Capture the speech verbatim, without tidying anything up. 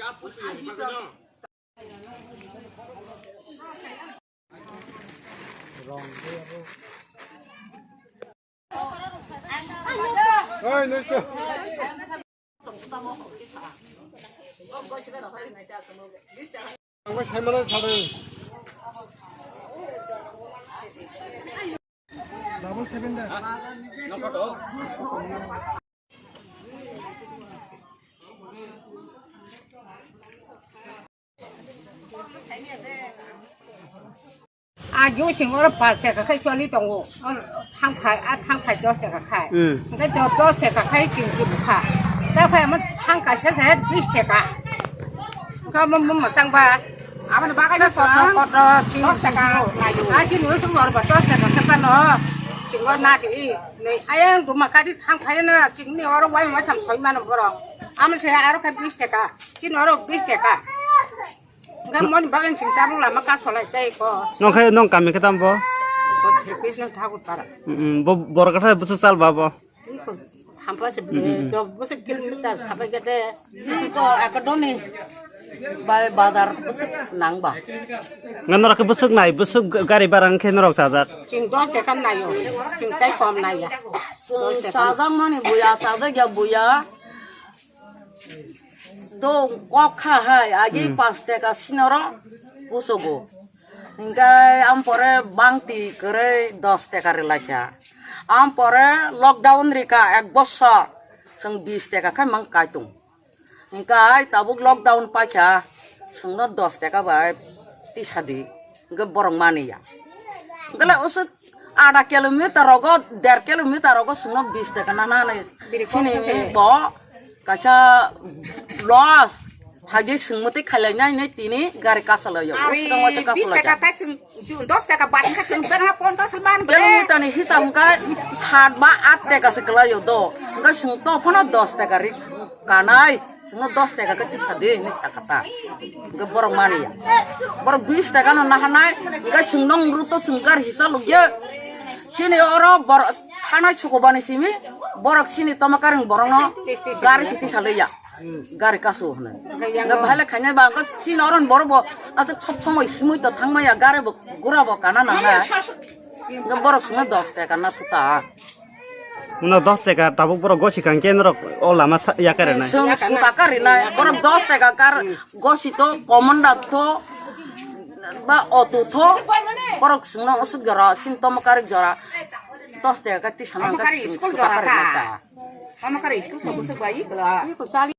Oi, nosto. Ang bai sai mano sa de. Double seven da. Agi o sing oro pas taka khai choli tongo. Oro thang phai, a thang phai dos taka khai. Hmm. Hingke do-, dos taka khai sing kibu kha. Ta khai amo thang kaisa se bis taka. Hingke amo mo mwchang ba. Aboni bagwi no kotor kotor sing dos taka kibu. Layo. A sini o sung oro ba dos taka khai pano. Sing o na di. Nei ayang duma kadi thang phai na sing ni oro wai ma tham soi mano borok. Amo se aro khai bis taka. Sini oro bis taka. Hingke moni bagwi sing tabuk lama kasolai tei ko. Nong khai nong kami khe tamo bo? Ko service nang thakur para. Mm, bo borok khe bwswk chal ba bo? Iko sampa se bwswk kilometer sapai khe de. Iko akadoni bai bazar bwswk nang ba. Ngan norok khe bwswk nai, bwswk gari bara wngkhe norok chajak? Sing dos taka naio, sing tai kom naiya. Chajak mani buya, chajak ya buya. Do kok kha hai, agi Hmm. pas taka sinoro pusugo. Hingke ampore bangti kwrwi dos taka rwlaikha. Ampore lockdown rika ek bosor, chwng bis taka khai mang kaitung. Hingke ai tabuk lockdown paikha, chwngno dos taka bai tisadi. Hingke borok maniya. Hingke le usuk ada kilometer rogo, der kilometer rogo chwngno bis taka na nanai. Biri sini kok se. Bo kaisa loss. Hagi chwng mwtwi khailai nai nai tini gari kasalai yo. Ari usuk ang wacha bis kasalai taka ya. Tai chwng dos taka bat hingke chwng berma ponchas man bre. Kilometer ni hisab hingke sat ba at taka se kwlai yo do. Hingke chwng to phano dos taka ri kanai. Chwngno dos taka khe tisa di hinwi sakha ta. Hwnkhe borok maniya. Borok bis taka no naharnai, hwnkhe chwng nong rwto chwng gari hisa lukya. Chini oro borok thanai sukubani simi borok chini tomakareng borokno gari si tisa liya. Gari kasu hwnwi. Hwnkhe bahai le khainai ba hwnkhe chini oro ni borok bo aswk sob somoi himwi to thangmaya gari bo gura bo kana nangnai. Hwnkhe borok chwngno dos taka na suta. Mano dos taka tabuk borok gosi kang khe norok o lama sa-, yakar rwnai. Chwng suta kar rwnai. Borok dos taka kar gosi to, komanda to, ba auto to. Borok chwngno usuk jora, sini tomo karik jora. Dos taka kar tisa nang kar chwng suta kar rwnai ta. Tomo karik school to busuk bai ikla.